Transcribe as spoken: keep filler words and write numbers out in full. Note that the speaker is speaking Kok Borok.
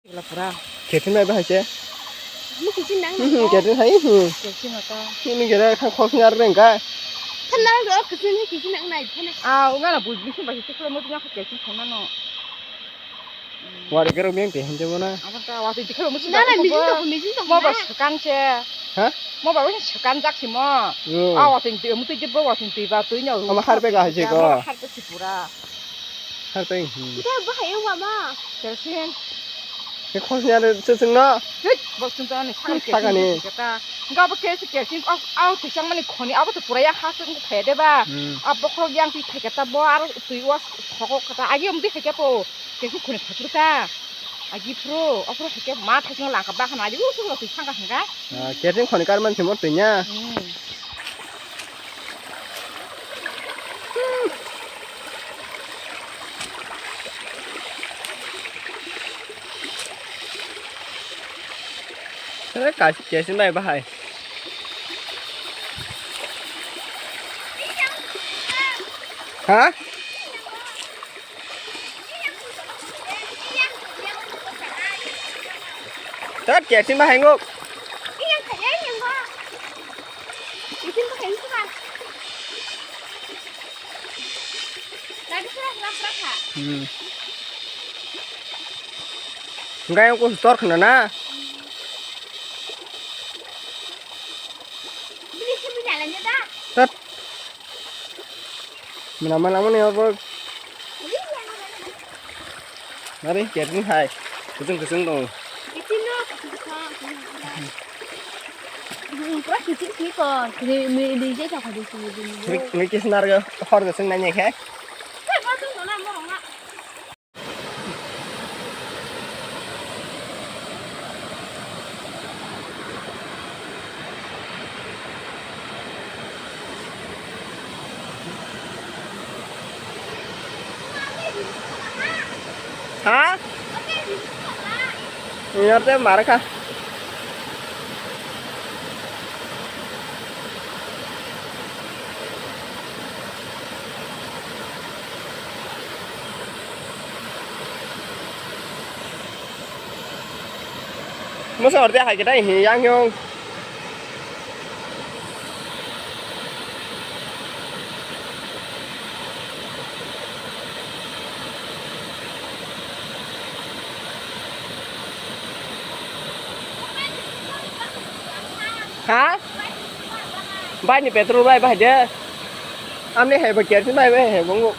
Pura. Ketin bai bahai se. Ni ketin nang. Hmm, ketin hai. Hmm. Ketin mata. Ni ni gere khang khos ngar reng ka. Kan nang ro ketin ni ketin nang nai phana. Ah, unga na bui bisi bai se khlo mo tnya ketin khong na no. Wari gero meng te hinde bona. Aba ta wa te khlo mo. Na na mijin to mijin to. Mo ba sukan se. Ha? Mo ba win sukan jak si mo. Yo. Ah, wa te mo te je bo wa te ba to nya. Ama har pe ga hai se ko. Har pe si pura. Har pe. Hmm. Ita bahai wa ma. Ketin. Ke khosnya de chuchung no. Hit, bo chwng tong ni sakni Sakani. Kesin kata. Ga bo kesin kesin au au tisang mani khoni abo to pura ya ha sung thai de ba. Hmm. A bokhorok yang ti thai kata bo aro twi wa sokok kata agi um di thai kata po. Kesin khoni thai kata. Agi pro, opro thai kata ma thai sung lang ka ba khana agi u sung lo twi sangka sangka. Ah, kesin khoni kar man thimo twi nya. Hmm. Eh, kasi, kasi mai bahai. Ha? Tat kasi bahai ngok. Hmm. Enggak yang khusus tor kena na. Tat. Mana mana mana ni apa? Mari, jadi hai. Kucing kucing dong. Itu no, kucing kucing. Hmm, pura kucing sih kok. Ini ini ini aja kok di sini. Ini ini kisnar ke, hor ke sing nanya ke. Saya kau tuh mana mau nggak? Ha? Ini apa, marah kah? Masa orte hai kedai hi yang yong. Ha? Bai ni petrol bai bai de. Amni hai ba kerosene bai bai hai bongo.